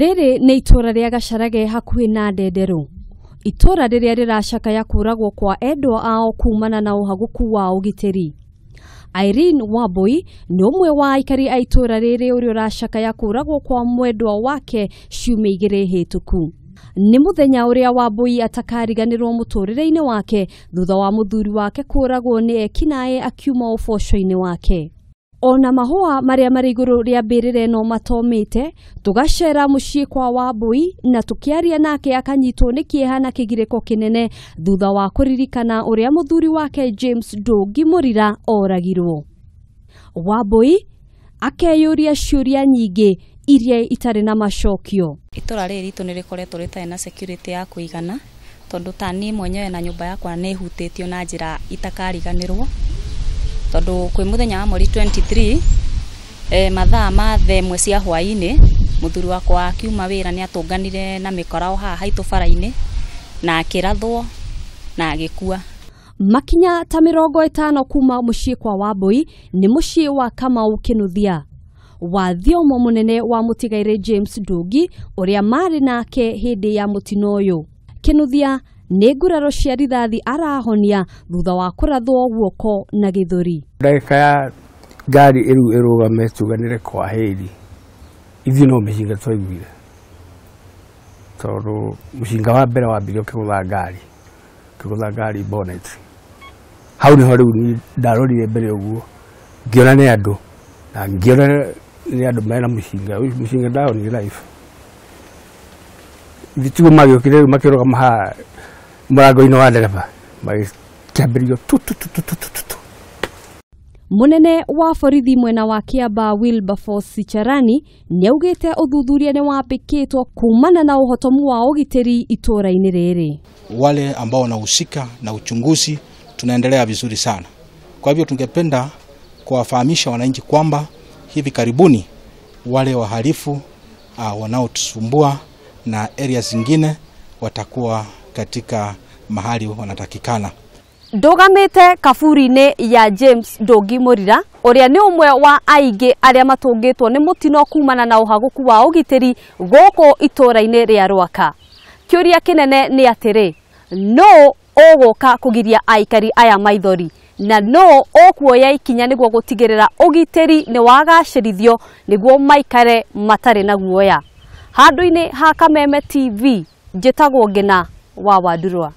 Rĩrĩ nĩ itũra rĩa Gacarage hakuhĩ na Ndenderũ. Itũra rĩrĩa rĩracakaya kũragwo kwa endwa ao kumana na ũhagũku wa ũgitĩri. Irene Wambui nĩ ũmwe wa aikari a itũra rĩrĩ ũrĩa ũracakaya kũragwo kwa mwendwa wake ciumia igĩrĩ hĩtũku. Nĩ mũthenya ũrĩa Wambui atakariganĩrwo mũtũrĩre-inĩ wake thutha wa mũthuri wake kũragwo nĩ ekinaĩ akiuma ũboco-inĩ wake. Ona mahũa marĩa marĩ igũrũ rĩa mbĩrĩra ĩno matomĩte, tũgacera mũciĩ kwa Wambui na tũkĩaria nake akanyitwo nĩ kĩeha na kĩgirĩko kĩnene thutha wa kũririkana ũrĩa mũthuri wake James Ndũngi Mũrira oragirwo. Wambui akeyũria ciũria nyingĩ iria itarĩ na macokio. Itũra rĩrĩ ritũ nĩ rĩkoretwo rĩtarĩ na security ya kũigana tondũ ta niĩ mwenyewe na nyũmba yakwa nĩ hutĩtio na njĩra itakariganĩrwo tondũ kwĩ mũthenya wa mweri 23 mathaa ma thaa ĩmwe cia hwaĩ-inĩ mũthuri wakwa akiuma wĩra nĩ atũnganire na mĩkora o haha haitũ bara-inĩ na akĩrathwo na agĩkua. Makinya ta 50 kuma mũciĩ kwa Wambui nĩ mũciĩ wa Kamau Kĩnuthia, wa thiomo mũnene wa mũtigairĩ James Ndũngi ũrĩa marĩ nake hĩndĩ ya mũtino ũyũ. Kĩnuthia nĩ nguraro cia rithathi arahonia thutha wa kũrathwo guoko na gĩthũri. Ndagĩka ya ngari ĩrũ ĩrũgame tuganĩre kwa heri ithuĩ no mĩcinga twaiguire tondũ mũcinga wa mbere wambire ũkĩgũtha ngari, ũkĩgũtha ngari bonnet. Hau nĩho rĩu niĩ ndarorire mbere ũguo ngĩona nĩ andũ na ngĩona nĩ andũ mena mũcinga, mũcinga ndawonire live. Thitiguo magĩũkire rĩu makĩrũgama haha mũrango-inĩ wa ndereba magĩkĩambĩrĩria tu tu tu tu tu tu tu. Mũnene wa borithi mwena wa Kiambaa Wilberforce Cherani nĩaugĩte ũthuthuria nĩ wambĩkĩtwo kumana na ũhotomu wa ũgitĩri itũra-inĩ rĩrĩ. Wale ambao wanahusika na uchunguzi tunaendelea vizuri sana. Kwa hivyo tungependa kuwafahamisha wananchi kwamba hivi karibuni wale wahalifu wanaotusumbua na area zingine watakuwa katika mahali wanatakikana. Ndũgamĩte kaburi-inĩ ya James Ndũngi Mũrira ũrĩa nĩ ũmwe wa aingĩ arĩa matũngĩtwo nĩ mũtino kumana na ũhagũku wa ũgitĩri gũkũ itũra-inĩ rĩa Rwaka. Kĩũria kĩnene nĩ atĩrĩ, nũ ũgũka kũgiria aikari aya maithori na nũ ũkuoya ikinya nĩguo gũtigĩrĩra ũgitĩri nĩ wagacĩrithio nĩguo maikare matarĩ na guoya? Handũ-inĩ ha Kameme TV njĩtagwo Ngina wa Wandurwa.